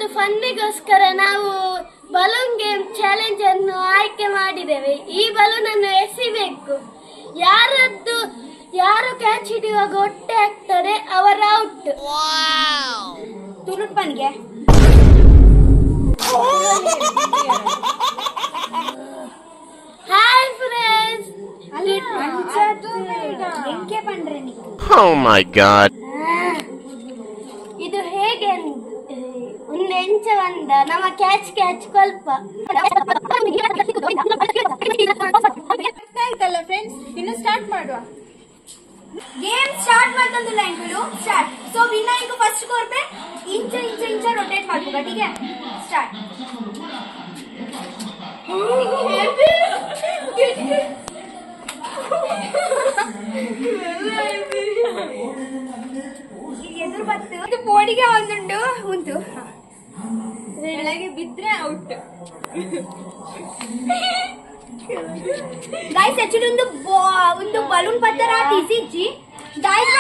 ಇವತ್ತು ಫನ್ನಿಗೋಸ್ಕರ ನಾವು balloon game challenge ಅನ್ನು ಆಯ್ಕೆ ಮಾಡಿದ್ದೇವೆ. ಈ ಬಲೂನ್ ಅನ್ನು ಎಸಿಬೇಕು. ಯಾರದ್ದು ಯಾರು ಕ್ಯಾಚ್ ಹಿಡಿಯುವಾಗ ಹೊಟ್ಟೆ ಆಗ್ತಾರೆ ಅವರ ಔಟ್. ತುಳುಟ್ಪನ್ಗೆ hi friends, Oh my God. ಇದು ಹೇಗೆ ಒಂದು ಎಂಚ ಬಂದ ನಮ್ಮ ಕ್ಯಾಚ್ ಕ್ಯಾಚ್ ಕೊಲ್ಪ ಆಯ್ತಲ್ಲ ಫ್ರೆಂಡ್ಸ್, ಇನ್ನು ಸ್ಟಾರ್ಟ್ ಮಾಡುವ. ಗೇಮ್ ಸ್ಟಾರ್ಟ್ ಮಾಡ್ತಂದಿಲ್ಲ ಇಂಕುಲು ಸ್ಟಾರ್ಟ್. ಸೊ ವಿನ್ನ ಇಂಕು ಫಸ್ಟ್ ಕೊರ್ಪೆ ಇಂಚ ಇಂಚ ಇಂಚ ರೊಟೇಟ್ ಮಾಡ್ಕೊ ಗಟ್ಟಿಗೆ ಸ್ಟಾರ್ಟ್. ಎದುರು ಬತ್ತು ಇದು ಬೋಡಿಗೆ ಒಂದುಂಡು ಉಂಟು. ಕೆಳಗೆ ಬಿದ್ರೆ ಔಟ್. ಗೈಸ್ ಆಕ್ಚುಲಿ ಒಂದು ಒಂದು ಬಲೂನ್ ಪತ್ತರ ಈಸಿ ಡೈಸ್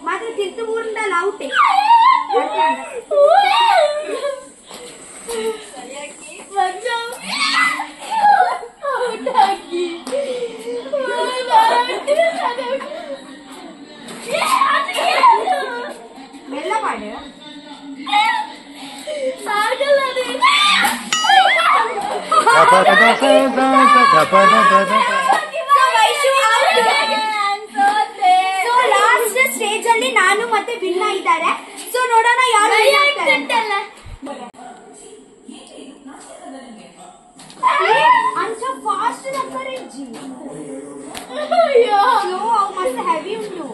ಮಾತ್ರ ತಿರ್ತು ಮೂರುಂಡಲ್ಲ ಔಟೆ. ಮೆಲ್ಲ ಮಾಡು. ಸೊ ಲಾಸ್ಟ್ ಸ್ಟೇಜ್ ಅಲ್ಲಿ ನಾನು ಮತ್ತೆ ವಿನ್ನ ಇದ್ದಾರೆ. ಸೊ ನೋಡೋಣ ಯಾರು ಅಂಚ ಫಾಸ್ಟ್ ಸ್ಲೋ ಅವು ಮಸ್ತ್ ಹೆವಿ ಉಂಟು.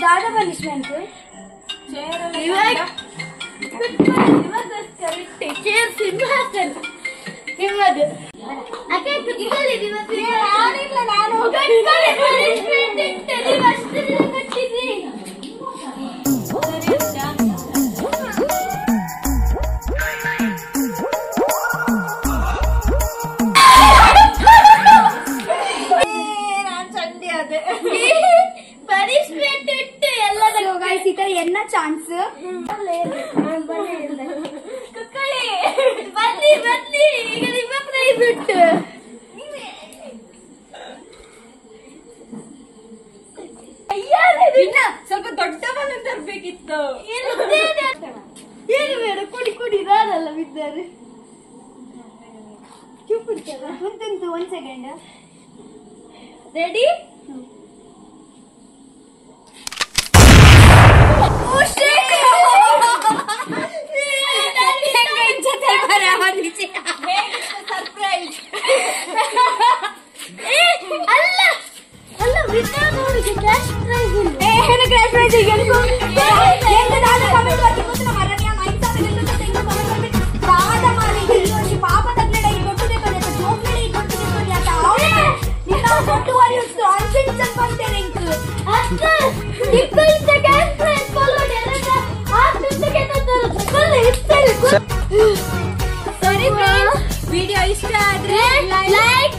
ದಾದ ಪನಿಷ್ಮೆಂಟ್ ಚೇರ್ ಸಿಂಹಾಸನ ನಿಮ್ಮದು. ನಾನು ಪನಿಷ್ಮೆಂಟ್ ಅಷ್ಟು ದಿನ ಕೊಟ್ಟಿದ್ರಿ. ಪನಿಷ್ಮೆಂಟ್ ಇಟ್ಟು ಎಲ್ಲ ಗೈಸ್ ಈ ತರ ಎನ್ನ ಚಾನ್ಸ್. ಕುಕ್ಕಳಿ ಬನ್ನಿ ಬನ್ನಿ, ಈಗ ನಿಮ್ಮ ಪ್ರೈಸ್ ಉಂಟು. ಸ್ವಲ್ಪ ದೊಡ್ಡ ಬಲೂನ್ ತರ್ಬೇಕಿತ್ತು. ಏನು ಬೇಡ, ಕುಡಿ ಕುಡಿ, ನಾನಲ್ಲ ಬಿದ್ದಾರೆ. ಉಂಟುಂಟು ಒಂದ್ ಸೆಕೆಂಡ್. ರೆಡಿ? ಸರ್ಪ್ರೈಸ್ ಅಲ್ಲ ಅಲ್ಲ, ವಿಜ್ಞಾನದವರಿಗೆ ಕ್ಯಾಶ್ ಪ್ರೈಸ್ ಇಲ್ಲ. ಏನು ಕ್ಯಾಶ್ ಪ್ರೈಸ್ ಈಗ ಸರಿ ಫ್ರೆಂಡ್ಸ್, ವಿಡಿಯೋ ಇಷ್ಟ ಆದ್ರೆ ಲೈಕ್,